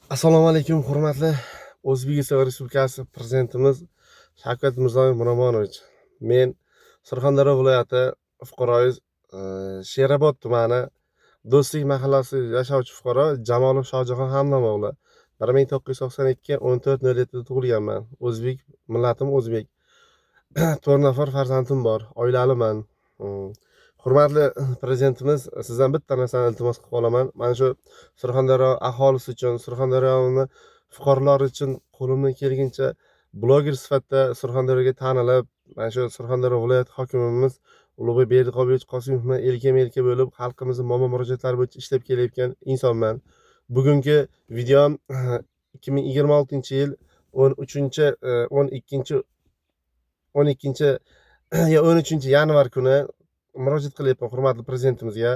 Assalomu alaykum, hurmatli O'zbekiston Respublikasi Prezidentimiz Shavkat Mirziyoyev Miromonovich. Men Surxondaryo viloyati fuqaroyi, Sherobod tumani, Do'stlik mahallasida yashovchi fuqaro Jamolov Shohjahon Hamdam o'g'li. 1992 14.07 da tug'ilganman. O'zbek, millatim o'zbek. 4 nafar farzandim bor, oilaliman. Hurmatli Prezidentimiz, sizdan bitta narsani iltimos qilib qolaman. Mana shu Surxondaryo aholisi uchun, Surxondaryoni fuqarolari uchun qo'limdan kelgancha bloger sifatida Surxondaryoga tanilib, mana shu Surxondaryo viloyati hokimimiz Ulug'bek Berdiqobovich Qosimov bilan yelkama-yelka bo'lib, xalqimizni muammo murojaatlari bo'yicha ishlab kelayotgan insonman. Bugungi videom 2026-yil 13, 12, 12 yo 13 yanvar kuni murojaat qilyapman hurmatli Prezidentimizga.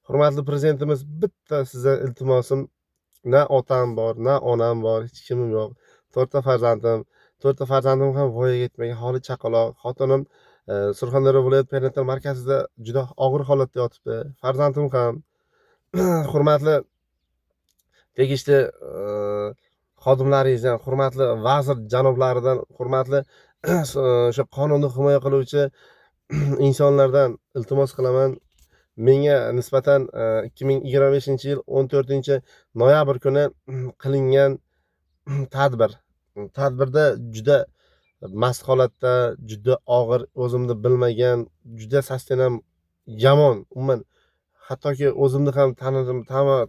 Hurmatli Prezidentimiz, bitta sizdan iltimosim: na otam bor, na onam bor, hech kimim yo'q. To'rtta farzandim, to'rtta farzandim ham voyaga yetmagan, holi chaqaloq. Xotinim Surxondaryo viloyat perinatal markazida juda og'ir holatda yotibdi. Farzandim ham. Hurmatli tegishli xodimlaringizdan, hurmatli vazir janoblaridan, hurmatli o'sha qonunni himoya qiluvchi insonlardan iltimos qilaman. Menga nisbatan 2025-yil 14 noyabr kuni qilingan tadbir. Tadbirda juda mast holatda, juda og'ir, o'zimni bilmagan, juda состоянием yomon, umuman hattoki o'zimni ham tanidim,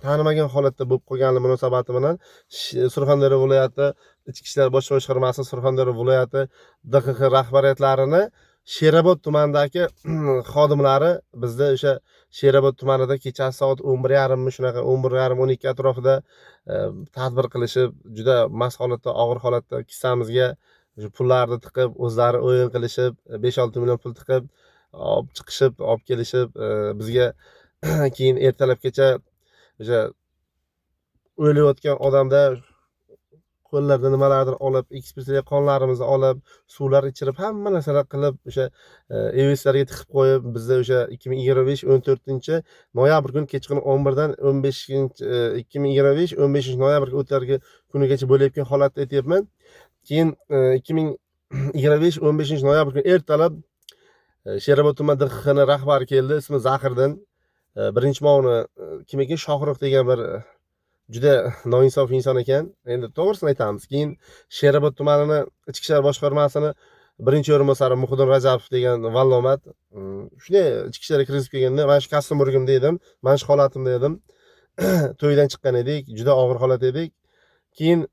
tanimagan holatda bo'lib qolganlik munosabati bilan Surxondaryo viloyati Ichki ishlar bosh boshqarmasi, Surxondaryo viloyati DXX rahbariyatlarini Sherobod tumanidagi xodimlari bizda o'sha Sherobod tumanida kechasi soat 11:30mi, shunaqa, 11:30, 12 atrofida tadbir qilishib, juda mast holatda, og'ir holatda kissamizga o'sha pullarni tiqib, o'zlari o'yin qilishib, 5-6 million pul tiqib olib chiqishib, olib kelishib, bizga keyin ertalabgacha o'sha o'layotgan odamda qo'llarida nimalardir olib, ekspertiza, qonlarimizni olib, suvlar ichirib, hamma narsalar qilib, o'sha EVSlarga tiqib qo'yib, bizda o'sha 2025 14 noyabr kuni kechqurun 11dan 15, 2025 15 noyabr o'targi kunigacha bo'layotgan holatni aytyapman. Keyin 2025 15 noyabr kuni ertalab Sherobod tuman DXXni rahbari keldi, ismi Zahiriddin. Birinchi muovini kim ekan, Shohrux degan bir juda noinsof inson ekan, endi to'g'risini aytamiz. Keyin Sherobod tumanini ichki ishlar boshqarmasini birinchi o'rinbosari Muhiddin Rajabov degan vallomat. Shunday ichki ishlarga kirgizib kelganda, mana shu kassim dedim, mana shu holatimda edim, to'ydan chiqqan edik, juda og'ir holat edik. Keyin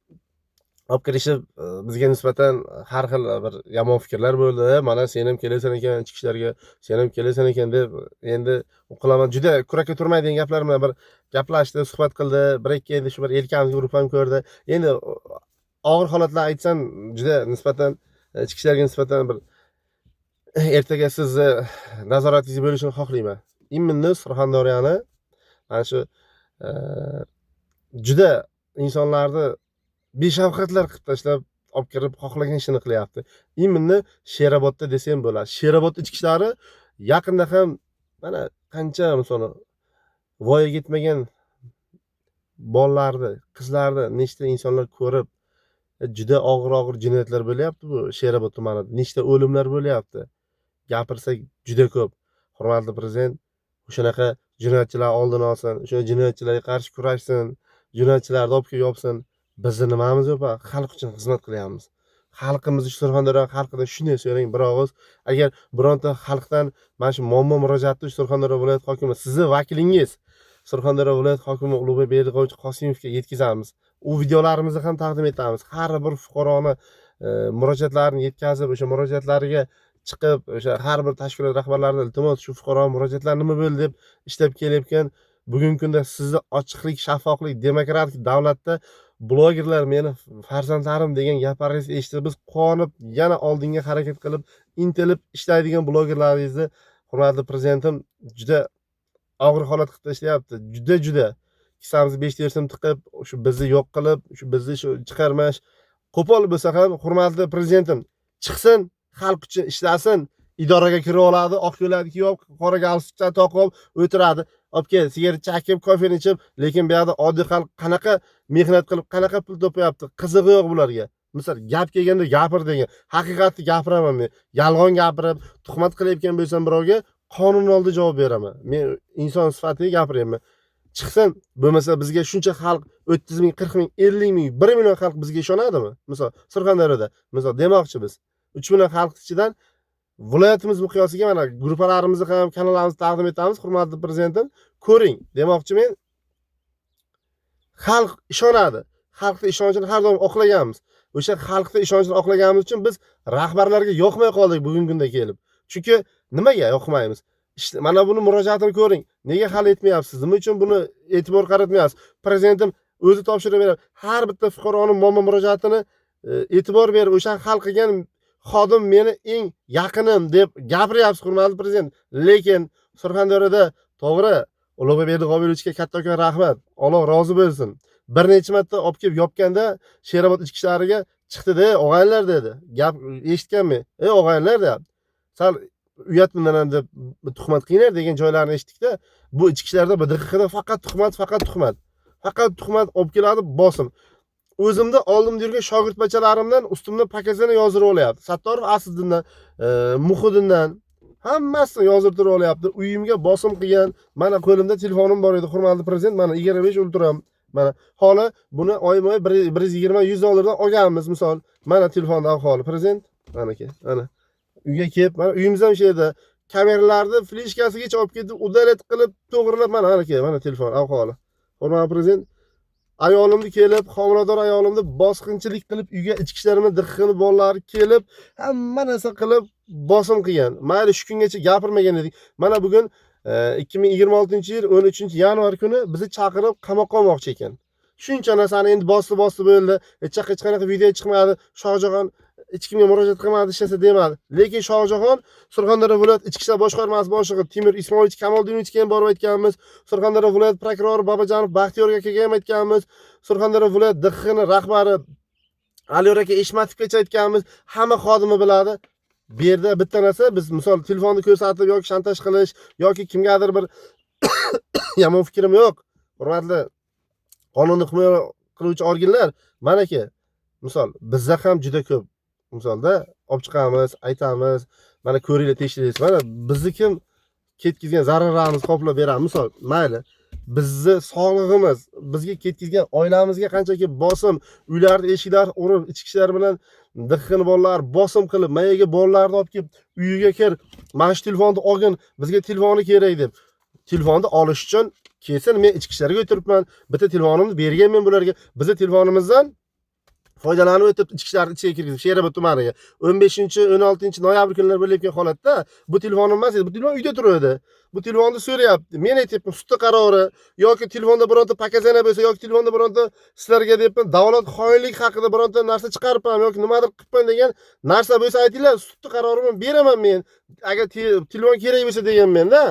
olib kirishib, bizga nisbatan har xil bir yomon fikrlar bo'ldi. Mana, sen ham kelasan ekan ichki ishlarga, sen ham kelasan ekan deb, endi u qilaman, juda kurakka turmaydigan gaplar bilan bir gaplashdi, suhbat qildi bir ikki. Endi shu bir yelkamizga urib ham ko'rdi. Endi og'ir holatlar aytsam, juda nisbatan ichki ishlarga nisbatan bir ertaga sizni nazoratingizda bo'lishini xohlayman. Именно Surxondaryoni mana shu juda insonlarni beshafqatlar qilib tashlab, olib kirib, xohlagan ishini qilyapti. Именно Sherobodda desam bo'ladi. Sherobod ichki ishlari yaqinda ham mana qancha, misol, voyaga yetmagan bolalarni, qizlarni nechta insonlar ko'rib, juda og'ir og'ir jinoyatlar bo'lyapti bu Sherobod tumanida, nechta o'limlar bo'lyapti, gapirsak juda ko'p. Hurmatli Prezident o'shanaqa jinoyatchilar oldini olsin, o'sha jinoyatchilarga qarshi kurashsin, jinoyatchilarni olib kelib yopsin. Bizni nimamiz yo'q, xalq uchun xizmat qilyapmiz. Xalqimiz, Surxondaryo xalqidan shunday so'rang bir og'iz. Agar bironta xalqdan mana shu muammo murojaatni Surxondaryo viloyat hokimi, sizni vakilingiz, Surxondaryo viloyat hokimi Ulug'bek Berdiqovich Qosimovga yetkazamiz. U videolarimizni ham taqdim etamiz. Har bir fuqaroni murojaatlarini yetkazib, o'sha murojaatlariga chiqib, o'sha har bir tashkilot rahbarlaridan iltimos, shu fuqaro murojaatlari nima bo'ldi deb ishlab kelayotgan. Bugungi kunda sizni ochiqlik, shaffoflik, demokratik davlatda blogerlar meni farzandlarim degan gaplaringizni eshitib, biz quvonib, yana oldinga harakat qilib, intilib ishlaydigan blogerlaringizni, hurmatli Prezidentim, juda og'ir holat qilib tashlayapti. Juda juda kissamizni 5 so'm tiqib, shu bizni yo'q qilib, shu bizni shu chiqarmash qo'pol bo'lsa ham, hurmatli Prezidentim chiqsin, xalq uchun ishlasin. Idoraga kirib oladi, oq ko'ylakni kiyib olib, qora galstukcha taqib olib o'tiradi. Olib kel, sigaret chakib, kofeni ichib, lekin bu yoqda oddiy xalq qanaqa mehnat qilib, qanaqa pul topyapti, qizig'i yo'q bularga. Misol gap kelganda gapir degan, haqiqatni gapiraman men. Yolg'on gapirib, tuhmat qilayotgan bo'lsam birovga, qonun oldida javob beraman. Men inson sifatida gapiryapman. Chiqsin, bo'lmasa bizga shuncha xalq 30 ming, 40 ming, 50 ming, 1 million xalq bizga ishonadimi? Misol Surxondaryoda, misol demoqchi biz 3 million xalq ichidan viloyatimiz miqyosiga mana gruppalarimizni ham, kanallarimizni taqdim etamiz, hurmatli prezidentim, ko'ring. Demoqchi men, xalq ishonadi. Xalqning ishonchini har doim oqlaganmiz. O'sha xalqning ishonchini oqlaganimiz uchun biz rahbarlarga yoqmay qoldik bugungi kunda kelib. Chunki nimaga yoqmaymiz? Mana buni murojaatini ko'ring. Nega hal etmayapsiz? Nima uchun buni e'tibor qaratmayapsiz? Prezidentim o'zi topshiriq beradi. Har bitta fuqaroning muammo murojaatini e'tibor berib, o'sha hal qilgan xodim meni eng yaqinim deb gapiryapsiz, hurmatli prezident. Lekin Surxondaryoda to'g'ri, Ulug'bek Berdiqobilovichga kattakon rahmat. Alloh rozi bo'lsin. Bir necha marta olib kelib yopganda Sherobod ichki ishlariga chiqdi-da, og'aynilar dedi. Gap eshitganmen. Ey og'aynilar deyapti. Sal uyat bundan ham deb tuhmat qilinglar degan joylarni eshitdik-da. Bu ichki ishlarda bu DQQda faqat tuhmat, faqat tuhmat. Faqat tuhmat olib keladi, bosim. O'zimda oldimda yurgan shogird bachalarimdan ustimdan pakazani yozdirib olyapti. Sattorov Asliddindan, Muhiddindan hammasini yozdirtirib olyapti. Uyimga bosim qilgan. Mana qo'limda telefonim bor edi, hurmatli prezident, mana 25 Ultram. Mana holi buni oyma-oy 120-100 dollardan olganmiz misol. Mana telefonda ahvoli prezident. Manaki, mana uyga kelib, mana uyimiz ham shu yerda. Kameralarni fleshkasigacha olib ketib, udalet qilib, to'g'rilab, mana manaki, mana telefon ahvoli. Hurmatli prezident, ayolimni kelib, homilador ayolimni bosqinchilik qilib, uyga ichki ishlarimni DQQni bolalari kelib, hamma narsa qilib bosim qilgan. Mayli shu kungacha gapirmagan edik. Mana bugun 2026-yil 13 yanvar kuni bizni chaqirib qamoqqa olmoqchi ekan. Shuncha narsani endi bosdi bosdi bo'ldi. Hech hech qanaqa video chiqmadi. Shohjahon hech kimga murojaat qilmadi, hech narsa demadi. Lekin Shohjahon Surxondaryo viloyat ichki ishlar boshqarmasi boshlig'i Timur Ismoilovich Kamoldinovичga ham borib aytganmiz. Surxondaryo viloyat prokurori Bobojonov Baxtiyor akaga ham aytganmiz. Surxondaryo viloyat DXXni rahbari Aliyor aka Eshmatovgacha aytganmiz. Hamma xodimi biladi. Bu yerda bitta narsa, biz misol telefonni ko'rsatib yoki shantaj qilish yoki kimgadir bir yomon fikrim yo'q. Hurmatli qonunni himoya qiluvchi organlar, manaki misol bizda ham juda ko'p misolda olib chiqamiz, aytamiz, mana ko'ringlar, tekshiringlar. Mana bizni kim ketkizgan zararlarimizni qoplab beramiz. Misol mayli, bizni sog'lig'imiz, bizga ketkizgan oilamizga qanchaki bosim, uylarni eshiklar urib, ichki ishlar bilan DQQni bolalar bosim qilib, mayaga bolalarni olib kelib, uyiga kir, mana shu telefonni olgin, bizga telefoni kerak deb. Telefonni olish uchun kelsin, men ichki ishlarga o'tiribman. Bitta telefonimni berganmen bularga. Bizni telefonimizdan foydalanib o'tib ichki ishlarni ichiga kirgizib Sherobod tumaniga 15, 16 noyabr kunlari bo'layotgan holatda bu telefonim emas edi, bu telefon uyda turuvdi. Bu telefonni so'rayapti. Men aytyapman, sudda qarori yoki telefonda bironta показания bo'lsa yoki telefonda bironta sizlarga deyapman, davlat xoinlik haqida bironta narsa chiqaribman yoki nimadir qilibman degan narsa bo'lsa aytinglar, sudni qarorini beraman men. Agar telefon kerak bo'lsa deganmen-da.